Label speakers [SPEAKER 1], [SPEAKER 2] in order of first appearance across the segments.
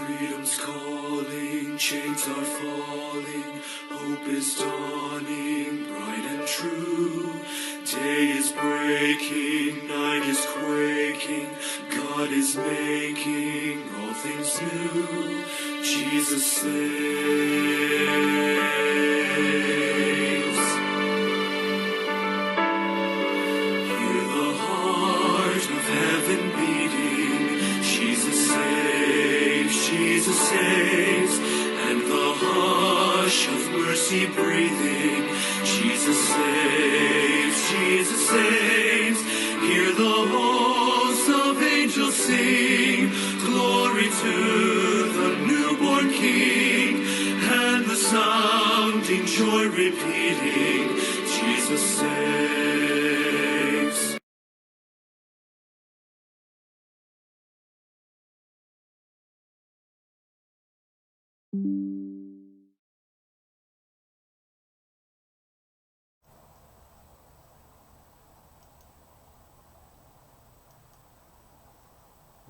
[SPEAKER 1] Freedom's calling, chains are falling, hope is dawning, bright and true. Day is breaking, night is quaking, God is making all things new. Jesus saves. Hear the heart of heaven beating. Jesus saves, Jesus saves, and the hush of mercy breathing. Jesus saves, Jesus saves. Hear the hosts of angels sing. Glory to the newborn King, and the sounding joy repeating. Jesus saves.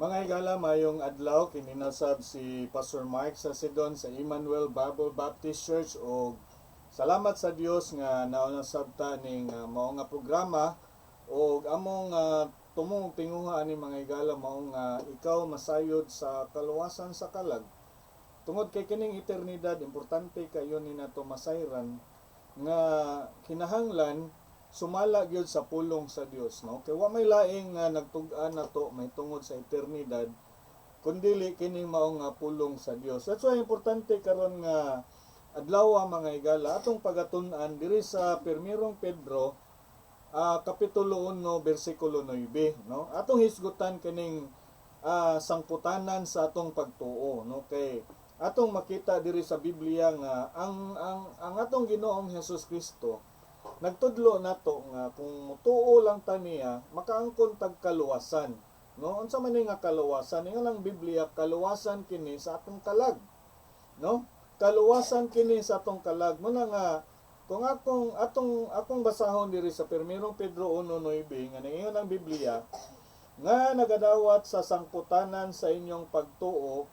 [SPEAKER 2] Mga higala, mayong adlaw, kini nasab si Pastor Mike sa Sidon sa Emmanuel Bible Baptist Church og salamat sa Dios nga nauna sabta ning mao nga programa og among tumong tinguha ani, mga higala, mao nga ikaw masayod sa kaluwasan sa kalag. Tungod kay kining eternidad, importante kayo ni nato masayran nga kinahanglan sumala gyud sa pulong sa Dios, no? Kay wa may laing nga nagtug-an nato may tungod sa eternidad kundili kining mao nga pulong sa Dios. That's why importante karon nga adlaw, mga higala, atong pagatun-an diri sa Pirmirong Pedro kapitulo 1 bersikulo 9, no? Atong hisgutan kining sangputanan sa atong pagtuo, no? Kay atong makita diri sa Biblia nga ang atong Ginoong Hesus Kristo nagtudlo nato nga kung mutuo lang ta niya, makaangkon tag kaluwasan, no? Unsa man ni nga kaluwasan? Ingon ang Biblia, kaluwasan kini sa atong kalag, no? Kaluwasan kini sa atong kalag. Muna nga kung akong atong akong basahon diri sa Pirmirong Pedro 1:9 nga ningon ang Biblia nga nagadawat sa sangputanan sa inyong pagtuo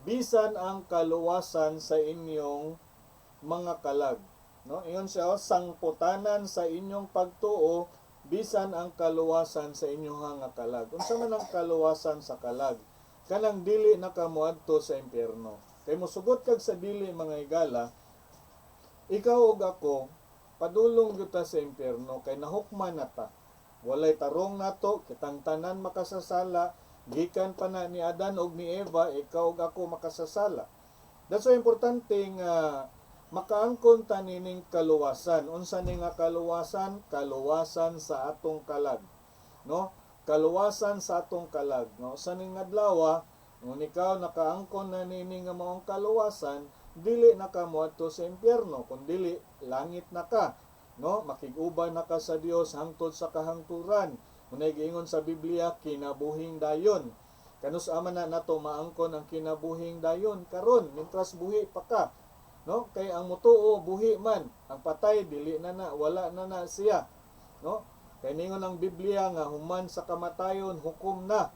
[SPEAKER 2] bisan ang kaluwasan sa inyong mga kalag, no? Ingon siya, oh, sangputanan sa inyong pagtuo bisan ang kaluwasan sa inyong nga kalag. Unsa man ang kaluwasan sa kalag? Kanang dili na ka moadto sa impyerno. Kay mosugot kag sa dili, mga higala, ikaw ug ako padulong gyud ta sa impyerno kay nahukman na ta. Walay tarong nato, kitang tanan makasasala, gikan pa na ni Adan ug ni Eva, ikaw ug ako makasasala. That's why importante nga makaangkon ta nining kaluwasan. Unsa ni nga kaluwasan? Kaluwasan sa atong kalag, no? Kaluwasan sa atong kalag, no? Sa ning adlaw, kung ikaw nakaangkon na nini nga maong kaluwasan, dili na ka moadto sa impyerno, kun dili langit na ka, no? Makig-uban na ka sa Dios hangtod sa kahangturan. Unay giingon sa Biblia, kinabuhing dayon. Kanus ama na nato maangkon ang kinabuhing dayon? Karon, mintras buhi pa ka, no? Kay ang mutuo buhi man, ang patay dili na na, wala na na siya, no? Kay ningon ang Biblia nga human sa kamatayon hukom na,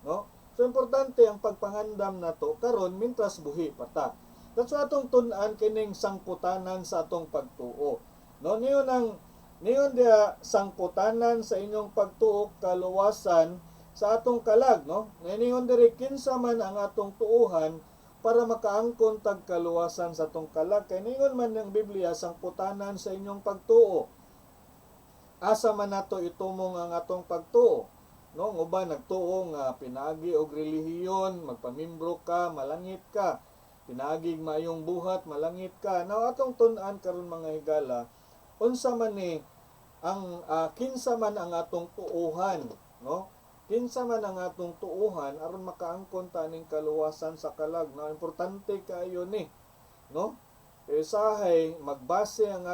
[SPEAKER 2] no? So importante ang pagpangandam nato karon mintras buhi pa ta. That's why atong tun-an kining sangputanan sa atong pagtuo, no? Niyon ang niyon diha, sangputanan sa inyong pagtuo kaluwasan sa atong kalag, no? Ningon diri, kinsa man ang atong tuuhan para makaangkon tag kaluwasan sa atong kalag? Kay ningon man ng Biblia, sangputanan sa inyong pagtuo. Asa man nato itumong ang atong pagtuo, no? Ang uban nagtuo nga pinaagi og relihiyon, magpamimbro ka, malangit ka. Pinaagi maayong buhat, malangit ka. Now atong tun-an karon, mga higala, unsa man ni ang kinsa man ang atong tuuhan, no? Kinsa man ang atong tuuhan aron makaangkon ta ning kaluwasan sa kalag, no? Importante kaayo ni, no? Kay usahay magbase ang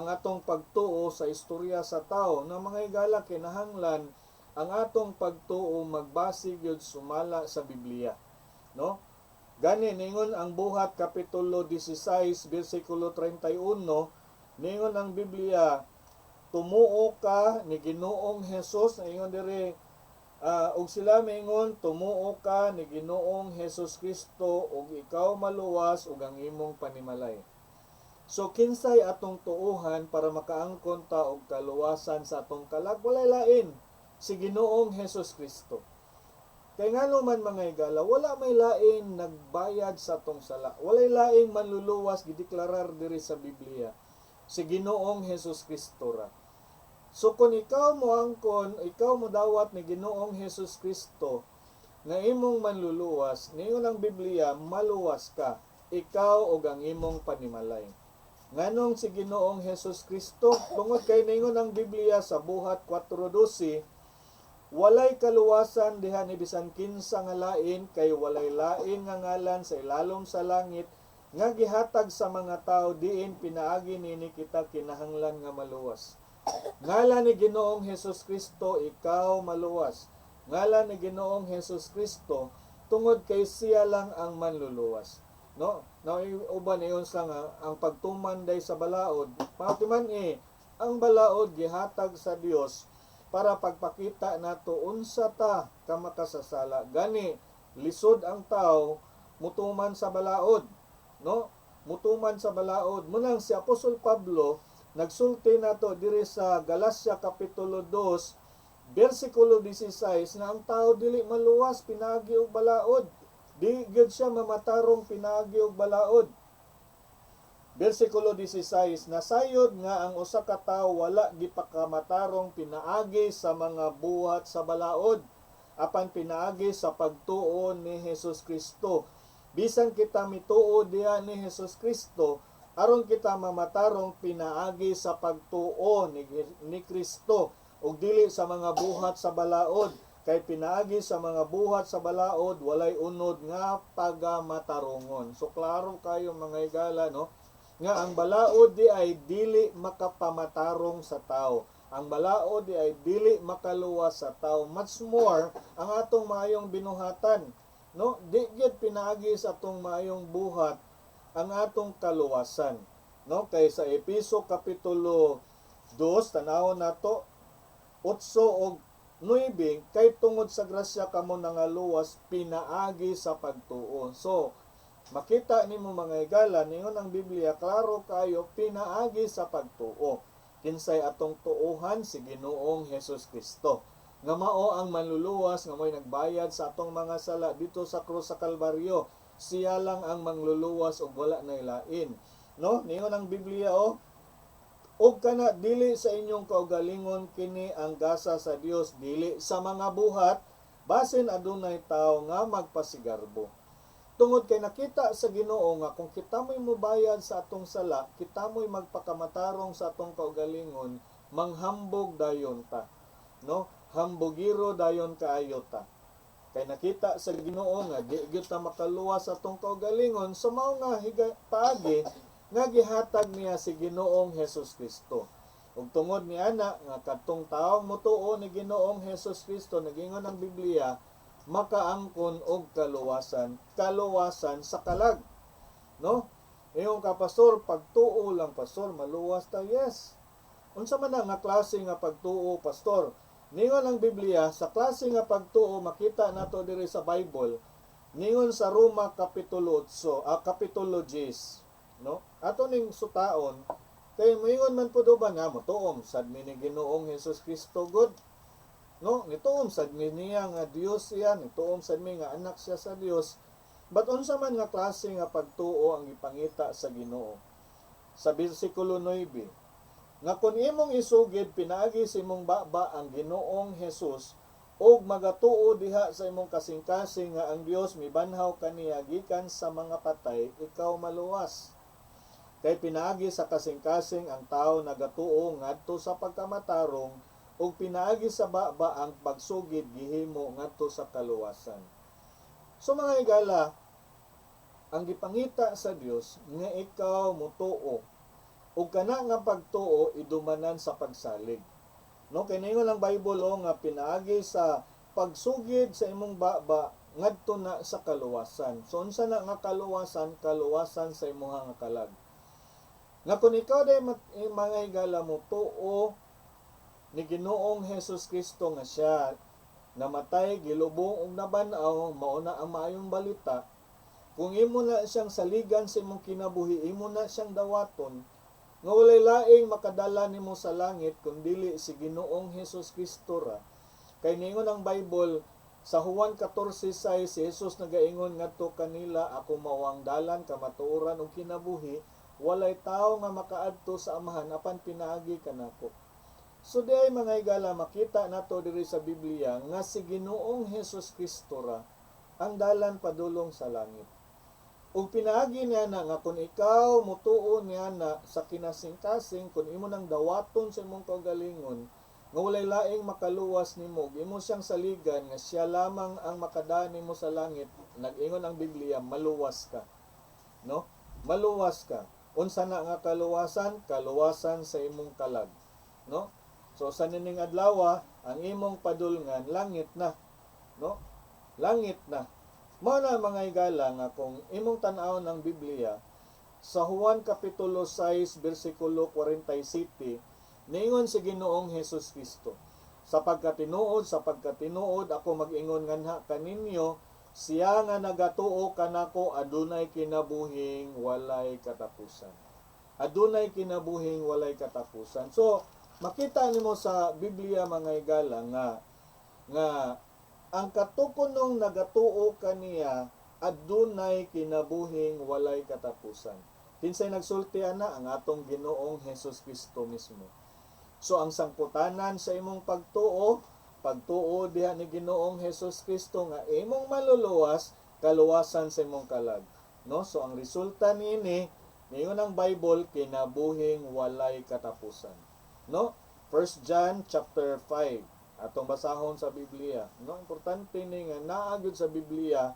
[SPEAKER 2] atong pagtuo sa istorya sa tao na, mga higala, kinahanglan ang atong pagtuo magbase gyud sumala sa Biblia, no? Gani ningon ang Buhat kapitulo 16 bersikulo 31, ningon ang Biblia, tumuo ka ni Ginoong Hesus, ingon diri Ug sila miingon, "Tumuo ka ni Ginoong Hesus Kristo ug ikaw maluwas ug ang imong panimalay." So kinsay atong tuuhan para makaangkon ta og kaluwasan sa atong kalag? Walay lain, si Ginoong Hesus Kristo. Kay ngano man, mga higala, wala may lain nagbayad sa atong sala. Walay laing manluluwas gideklarar diri sa Biblia. Si Ginoong Hesus Kristo ra. So kung ikaw mo angkon, ikaw mo dawat ni Ginoong Hesus Kristo nga imong manluluwas, niingon ang Biblia, maluwas ka, ikaw ug ang imong panimalay. Nganong si Ginoong Hesus Kristo? Tungod kay niingon ang Biblia sa Buhat 4:12, "Walay kaluwasan diha ni bisan kinsa nga lain, kay walay lain nga ngalan sa ilalom sa langit nga gihatag sa mga tao diin pinaagi nini kita kinahanglan nga maluwas." Ngalan ni Ginoong Hesus Kristo, ikaw maluwas. Ngalan ni Ginoong Hesus Kristo tungod kay siya lang ang manluluwas. No? Now, uban iyon sa nga ang pagtuman day sa balaod, mao man eh, ang balaod gihatag sa Dios para pagpakita nato unsa ta ka makasasala. Gani lisod ang tao mutuman sa balaod, no? Mutuman sa balaod. Munang si Apostol Pablo nagsulti nato diri sa Galacia kapitulo 2 bersikulo 16 nga ang tao dili maluwas pinaagi og balaod. Di gyud siya mamatarong pinaagi og balaod. Bersikulo 16, "Nasayod nga ang usa ka tawo wala gipakamatarong pinaagi sa mga buhat sa balaod, apan pinaagi sa pagtuo ni Hesus Kristo." Bisan kita mituo diha ni Hesus Kristo, aron kita mamatarong pinaagi sa pagtuo ni Kristo ug dili sa mga buhat sa balaod, kay pinaagi sa mga buhat sa balaod walay unod nga pagamatarungon. So klaro kayo, mga higala, no, nga ang balaod di ay dili makapamatarong sa tao. Ang balaod di ay dili makaluwas sa tao. Much more ang atong maayong binuhatan, no? Di gyud pinaagi sa atong maayong buhat ang atong kaluwasan, no? Kay sa Epeso kapitulo 2, tanawon nato 8 og 9, "Kay tungod sa grasya kamo nangaluwas pinaagi sa pagtuo." So makita nimo, mga higala, ningon ang Biblia klaro kayo, pinaagi sa pagtuo. Kinsay atong tuohan? Si Ginoong Hesus Kristo nga mao ang manluluwas, nga mo'y nagbayad sa atong mga sala dito sa krus sa Kalbaryo. Siya lang ang mangluluwas ug wala nay lain, no? Ningon ang Biblia, oh, "Ug kana dili sa inyong kaugalingon kini ang gasa sa Dios, dili sa mga buhat, basin adunay tawo nga magpasigarbo." Tungod kay nakita sa Ginoo nga kung kita mo'y mobayad sa atong sala, kita mo'y magpakamatarong sa atong kaugalingon, manghambog dayon ta. No? Hambogiro dayon kaayo ta. Kay nakita sa Ginoo nga di gyud ta makaluwas sa atong kaugalingon, sa mao nga higa, paagi nga gihatag niya si Ginoong Hesus Kristo. Ug tungod ni ana nga kadtong taong motuo ni Ginoong Hesus Kristo, nagingon ang Biblia, makaangkon og kaluwasan, kaluwasan sa kalag. No? Ingon ka, "Pastor, pagtuo lang, Pastor, maluwas ta." Yes. Unsa man na nga klase nga pagtuo, Pastor? Ningon ang Biblia, sa klase nga pagtuo makita nato diri sa Bible, ningon sa Roma kapitulo 8, kapitulo 10, no? Ato ning sutaon kay moingon man pud uban nga motuom sad mi ni Ginoong Hesus Kristo god. No, nituom sad mi niya nga Dios siya, nituom sad mi nga anak siya sa Dios. But unsa man nga klase nga pagtuo ang gipangita sa Ginoo? Sa bersikulo 9, nga kung imong isugid pinaagi sa imong baba ang Ginoong Hesus ug magatuo diha sa imong kasing-kasing nga ang Dios mibanhaw kaniya gikan sa mga patay, ikaw maluwas. Kay pinaagi sa kasing-kasing ang tao nagatuo ngadto sa pagkamatarong ug pinaagi sa baba ang pagsugid gihimo ngadto sa kaluwasan. So mga higala, ang gipangita sa Dios nga ikaw motuo ug kana nga pagtuo idumanan sa pagsalig. No, kay ningon ang Bible, oh, nga pinaagi sa pagsugid sa imong baba ngadto na sa kaluwasan. So unsa na nga kaluwasan? Kaluwasan sa imuha nga kalag. Nga kung ikaw day mga higala mo tuo ni Ginoong Hesus Kristo nga siya Namatay, gilubong ug naban-aw, mao na ang maayong balita. Kung imo na siyang saligan sa imong kinabuhi, imo na siyang dawaton, nga walay laing makadala nimo sa langit kun dili si Ginoong Hesus Kristo ra. Kay niingon ang Bible sa Juan 14:6, si Jesus nagaingon ngadto kanila, "Ako mao ang dalan, kamatuoran ug kinabuhi, walay tawo nga makaadto sa Amahan apan pinaagi kanako." So diay, mga higala, makita nato diri sa Biblia nga si Ginoong Hesus Kristo ra ang dalan padulong sa langit. Ug pinaagi niya na nga kung ikaw mutuo niya na sa kinasing-kasing, kung imo nang dawaton sa imong kaugalingon nga walay laing makaluwas nimo, ug imo siyang saligan nga siya lamang ang makadala nimo sa langit, nag-ingon ang Biblia, maluwas ka. No? Maluwas ka. Unsa na nga kaluwasan? Kaluwasan sa imong kalag. No? So sa nining adlaw, ang imong padulngan langit na. No? Langit na. Mao na, mga higala, nga kung imong tan-awon ang Biblia sa Juan kapitulo 6 bersikulo 47, niingon si Ginoong Hesus Kristo, "Sapagkat tinuod ako mag-ingon nganha kaninyo, siya nga nagatuo kanako adunay kinabuhing walay katapusan." Adunay kinabuhing walay katapusan. So, makita nimo sa Biblia, mga higala, nga ang katukunong nagatuo kaniya adunay kinabuhing walay katapusan. Kinsay nagsulti ana? Ang atong Ginoong Hesus Kristo mismo. So ang sangputanan sa imong pagtuo, pagtuo diha ni Ginoong Hesus Kristo nga imong maluluwas, kaluwasan sa imong kalag. No? So ang resulta niini, niingon ang Bible, kinabuhing walay katapusan. No? 1 John chapter 5 atong basahon sa Biblia. No, importante ni nga naa gyud sa Biblia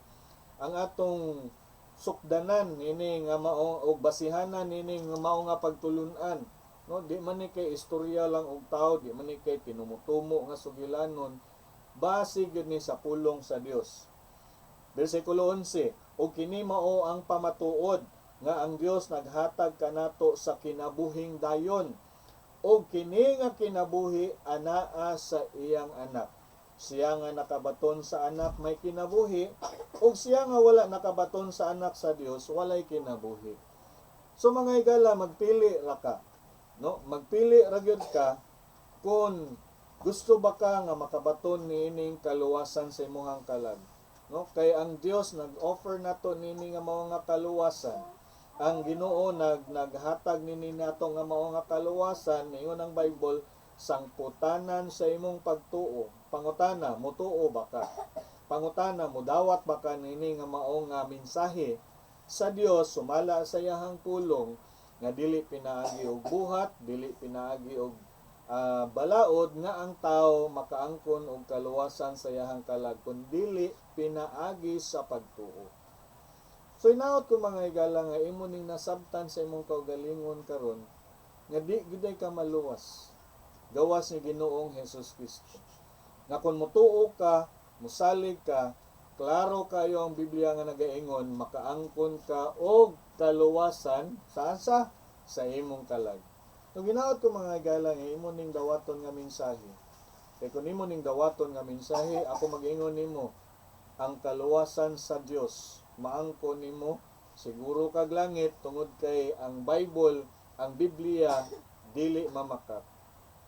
[SPEAKER 2] ang atong sukdanan ini nga mao og basihanan ini nga mao nga pagtulun-an. No, di man ni kay istorya lang og tao, di man ni kay tinumutumo nga sugilanon, base gyud ni sa pulong sa Dios. Bersikulo 11, "Ug kini mao ang pamatuod nga ang Dios naghatag kanato sa kinabuhing dayon, ug kini nga kinabuhi anaa sa iyang Anak. Siya nga nakabaton sa Anak may kinabuhi, ug siya nga wala nakabaton sa Anak sa Dios walay kinabuhi." So mga higala, magpili ra ka. No? Magpili ra gyud ka kung gusto ba ka nga makabaton niining kaluwasan sa imong kalag. No? Kay ang Dios nag-offer nato nini nga mao nga kaluwasan. Ang Ginoo naghatag nini nato nga mao nga kaluwasan. Niingon ang Bible, sangputanan sa imong pagtuo. Pangutana, mutuo ba ka? Pangutana, mudawat ba ka nini nga mao nga mensahe sa Dios sumala sa iyahang pulong nga dili pinaagi og buhat, dili pinaagi og balaod nga ang tao makaangkon og kaluwasan sa iyahang kalag, kun dili pinaagi sa pagtuo? So hinaot ko, mga higala, nga imo ning nasabtan sa imong kaugalingon karon nga di gyud ka maluwas gawas ni Ginoong Hesus Kristo. Nga kung mutuo ka, musalig ka, klaro kayo ang Biblia nga nagaingon, makaangkon ka og kaluwasan sa asa sa imong kalag. So ginaot ko, mga higala, nga imo ning dawaton nga mensahe. Kay kung imo ning dawaton nga mensahe, ako mag-ingon nimo, ang kaluwasan sa Dios maangkon nimo, siguro kag langit, tungod kay ang Bible, ang Biblia dili mamakak.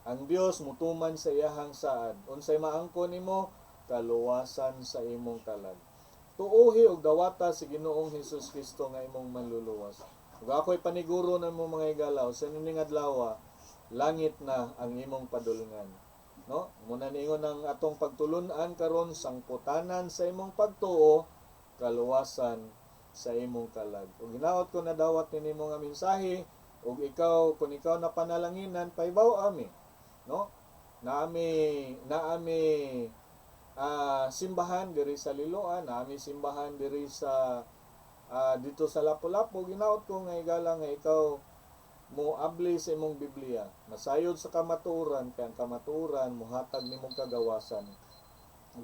[SPEAKER 2] Ang Dios mutuman sa iyahang saad. Unsay maangkon nimo? Kaluwasan sa imong kalag. Tuohi og dawata si Ginoong Hesus Kristo nga imong manluluwas. Ug ako'y paniguro namo, mga higala, sa nining adlaw, langit na ang imong padulngan. No? Muna niingon ang atong pagtulun-an karon, sangputanan sa imong pagtuo, kaluwasan sa imong kalag. Ug hinaot ko nadawat nimo nga mensahe, ug ikaw, kung ikaw na panalanginan, pahibaw ami. No? Naami simbahan diri sa Liloan, naami simbahan diri sa dito sa Lapu-Lapu. Ginaot ko nga, higala, nga ikaw mo abli sa imong Biblia. Masayod sa kamatuoran, kay ang kamatuoran mohatag nimong kagawasan.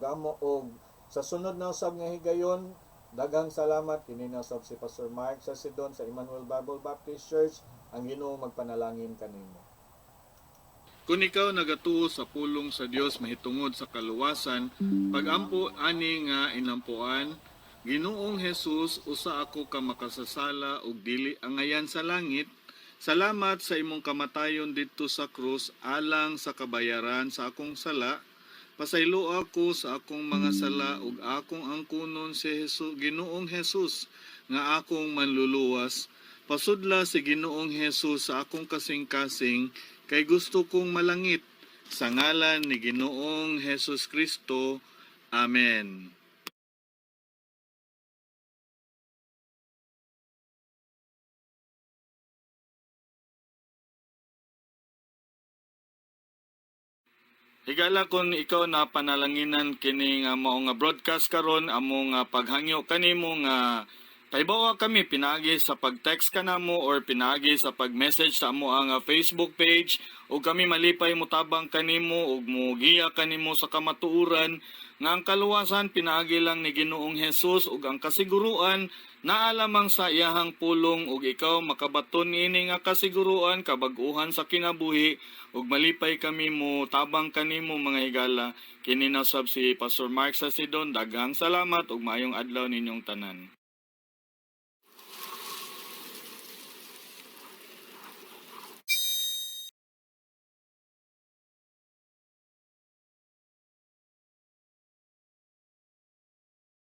[SPEAKER 2] Gamo og sa sunod na usab nga higayon, daghang salamat. Kini na usab si Pastor Mark sa Sidon sa Emmanuel Bible Baptist Church. Ang Ginoo magpanalangin kanimo. Kung ikaw nagatuo sa pulong sa Dios mahitungod sa kaluwasan, pagampo ani nga inampuan, "Ginoong Jesus, usa ako ka makasasala ug dili angayan sa langit. Salamat sa imong kamatayon didto sa krus alang sa kabayaran sa akong sala. Pasayloa ko sa akong mga sala ug akong angkunon si Jesus, Ginoong Jesus nga akong manluluwas. Pasudla si Ginoong Jesus sa akong kasing-kasing kay gusto kong malangit. Sa ngalan ni Ginoong Jesus Kristo. Amen." Higala, kung ikaw na panalanginan kini nga mao nga broadcast karon, amo nga paghangyo kanimo nga paibawa kami pinaagi sa pag-text kanamo or pinaagi sa pag-message sa amo ang Facebook page ug kami malipay motabang kanimo ug mogiya kanimo sa kamatuoran nga ang kaluwasan pinaagi lang ni Ginoong Hesus ug ang kasiguruan naa lamang sa iyahang pulong ug ikaw makabaton ini nga kasiguruan, kabag-uhan sa kinabuhi, ug malipay kami mo tabang kanimo, mga higala. Kini na sab si Pastor Mark Sasidon. Daghang salamat ug maayong adlaw ninyong tanan.